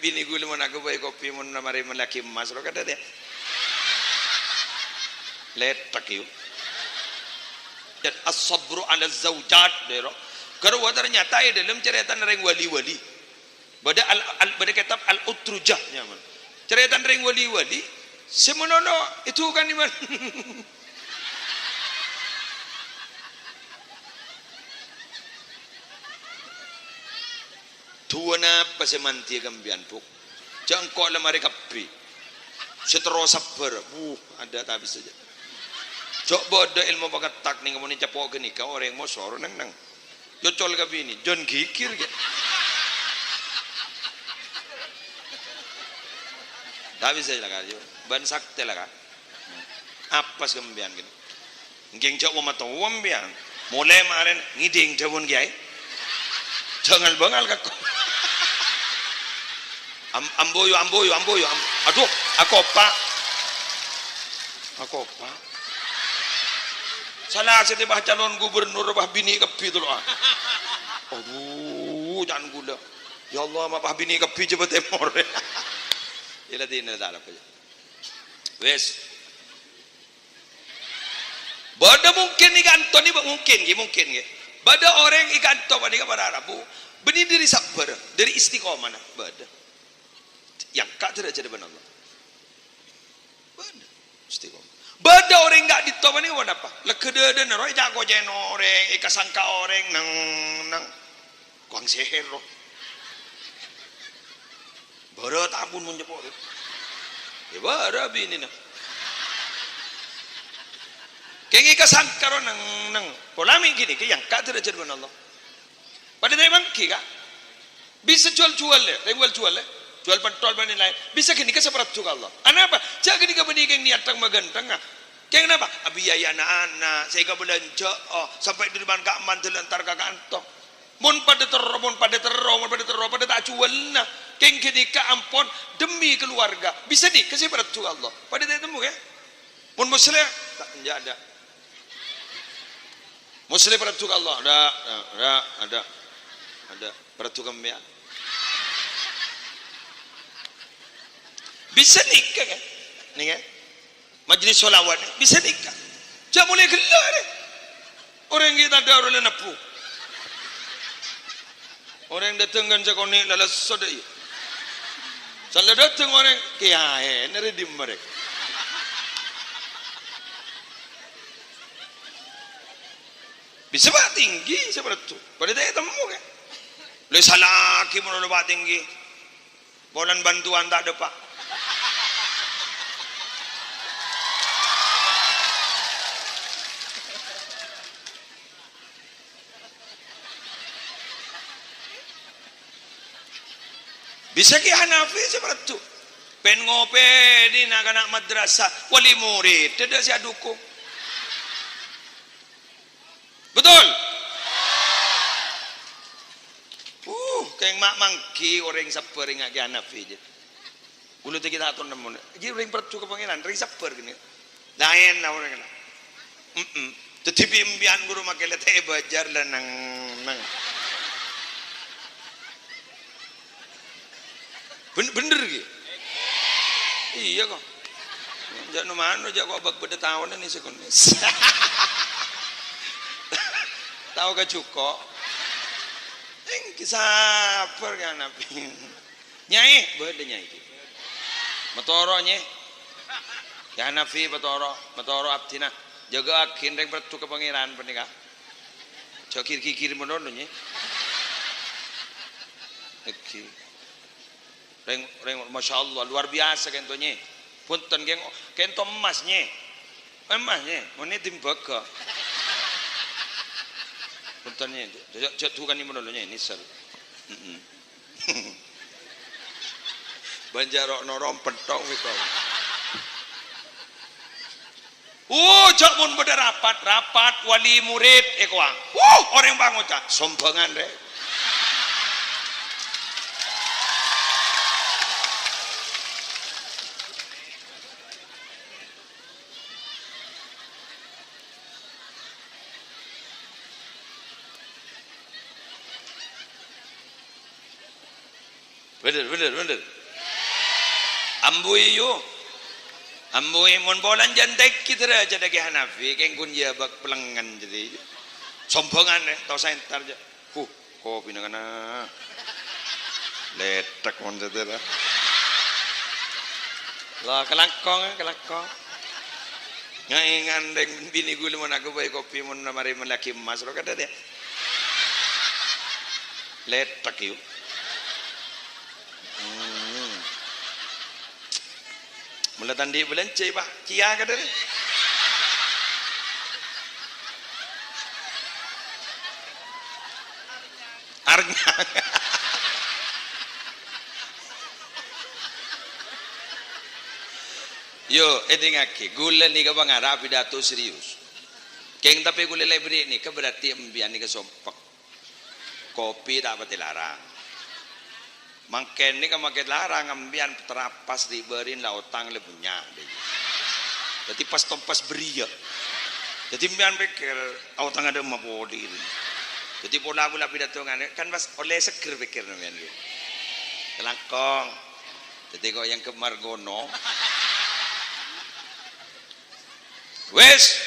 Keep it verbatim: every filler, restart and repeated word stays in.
Binè ghulâ mon aghâbây kopi, mon marè mellèaghi emmas, lo kadhâ' tè. Lèthèk, yu. Dan as-sabru 'ala zaujat, dero. Ghâruwa ternyata è dâlem carètana rèng wali-wali. Bâdâ al-, al-, bâdâ kètab Al-Utrujah, nyamana. Carètana rèng wali-wali, sè manono èdukani man. Du'a napa sè mandiyâ ka mbiyan, Bu'? Jhâ' engko' la marè kabbhi. Sè terro sabbhâr, wuh, adâ' ta' bisa jhâ'. Jhâ' bâdâ èlmo pangettak nèng mon ècapo' ghânèka orèng mosoro neng-neng. Cocol ka binè, jhân ghighir, ghi. Ta' bisa la, Ka', yu. Bân saktè la, Ka'. Apes ka mbiyan, ghi. Èngghi jhâ' wa matowa mbiyan. Molè marèn ngèdhing dhâbuna kèyaè. Jhângal bângal ka ko-, am-, amboyo, amboyo, amboyo, am-, adhu, akopa'. Akopa'. Sala sè tèbâ calon gubernur, bâ binè kabbhi tolo'a. Adhu, can ghulâ. Ya Allah, ma' bâ binè kabbhi jhâ' bâ tèmor. Ila dinna la ta'ala. Wes. Bâdâ mungkin è kanto nè, bâ-, mungkin, ghi, mungkin, ghi. Bâdâ orèng è kanto panèka para rabu, bânnè dâri sabbhâr, dâri istiqomana, bâdâ. Èangka' dârâjhâddhâ bân Allah. Bâdâ. Istiqomah. Bâdâ orèng ka'dinto panèka ponapa? Lèghâ dâdâna rowa èca'-kocè'na orèng, èkasangka orèng, neng-neng. Kong sèhèr, rowa. Bârâ' ta' pon mon jhâ' pon. Yâ, bârâ' binèna. Kèng èkasangka rowa neng-neng. Pola mè' ghânèka èangka' dârâjhâddhâ bân Allah. Padâ ta' mangghi, Ka'? Bisa jhuwâl-jhuwâl, yâ, rèng jhuwâl-jhuwâl, yâ. Jhuwâl pentol bân laèn-laèn. Bisa ghânèka sè parajjhu ka Allah. Anapa? Jhâ' ghânèka bânnè kèng niyat tang maghânthengnga. Kèng napa? Abiyaya'ana ana', sè èkabâlânjhâ'â, sampè' dâri bân ka'emma dâlân entar ka kanto. Mon padâ terro, mon padâ terro, mon padâ terro, padâ ta' jhuwâlna. Kèng ghânèka ampon demi keluarga. Bisa nèka sè parajjhu ka Allah. Padâ ta' ètemmo, yâ? Mon Musleh, ta-, enjâ' adâ'. Musleh parajjhu ka Allah, adâ', adâ', adâ', adâ'. Parajjhu ka mèyan. Bisa nèka, kan? Nèka. Majelis sholawat, bisa nèka. Jhâ' molè ghellâ', rè. Orèng ghi' tadâ' orèng la nebbhu. Orèng dâteng kan sakonè' la lesso dâ' iyâ. Sala dâteng orèng, "Kèyaè, nèrè dimma rè?" Bisa pa' tinggi sè parajjhu. Padâ ta' ètemmo, kan? Lè salaghi mon la pa' tinggi. Polana bantuan ta' dâpa'. Bisa Kè Hanafi sè parajjhu. Pèn ngopènè na'-kana' madrasah, wali murid, tadâ' sè adukung. Betul? Uh, kèng ma' mangghi orèng sabbhâr èngghâ Kè Hanafi, jâ. Ghulâ tèkè ta' ton nemmo. Jâ orèng parajjhu ka Pangèran, orèng sabbhâr kènè. Laèn la orèng la. Mm-mm. Dhâddhi bi' empèyan ghuru makè la ta' èbâjâr la neng-neng. Ben-, bener, ghi? Iyâ, kok. Jâ' no-mano, jâ' kok bâk bâdâ taona nè sè kon. Tao ka jhuko'. Ènggi sabbhâr ka Nabi. Nyai, bâdâ, Nyai. Matoro', Nyai. Kè Hanafi, matoro', matoro' abdhina. Jâgâ'aghi rèng parajjhu ka Pangèran panèka. Jâ' gir-gigir manono, Nyai. Ènggi. Rèng, rèng, masyaallah, luar biasa kènto, Nyè. Bhunten, kèng, kènto emmas, Nyè. Emmas, Nyè. Monè timbaga. Bhunten, Nyè. Jâ', jâ' dhukani manono, Nyè, nèsèl. Mm-mm. Bânjâro' norom penthong mèko. Uh, jâ' mon bâdâ rapat, rapat wali murid èkowa. Uh, orèng pangoca', sombhângan, rè. Bhender, bhender, bhender. Ambuy, yu. Ambuy, mon polana jhâ' ènte'aghi dârâjhâddhâ Kè Hanafi, kèng ghun jhâ' bâk pelengngen jârèya. Sombhângan, eh, tao sèntar jâ. Huh, kopina kana. Lèthèk mon satèya. La, kalangkong, eh, kalangkong. Ngaè ngandheng binè ghulâ mon aghâbây kopi mon marè mellèaghi emmas, ro kadhâddhiyân. Lèthèk, yu. Hmm. Mula ta' andi' bâlânjhâ, Pak. Kèya kadhâddhiyân. Arnyang. Yo, èdingngaghi, ghulâ nèka pangarep pidato serius. Kèng, tapè ghulâ la èberri' nèka berarti empèyan nèka sompek. Kopi ta' patè larang. Mangkèn nèka makè larang, empèyan terapas ri' bârin la otang la bânnya', dâddhi. Dâddhi pas-tompas bâriyâ. Dâddhi empèyan pèkkèr, "Otang adâ' emma polè." Dâddhi pola ghulâ pidato nganè, kan pas ollè seggher pèkkèr sampèyan, ghi. Kalangkong. Dâddhi kok yang gemar ngono. Wis,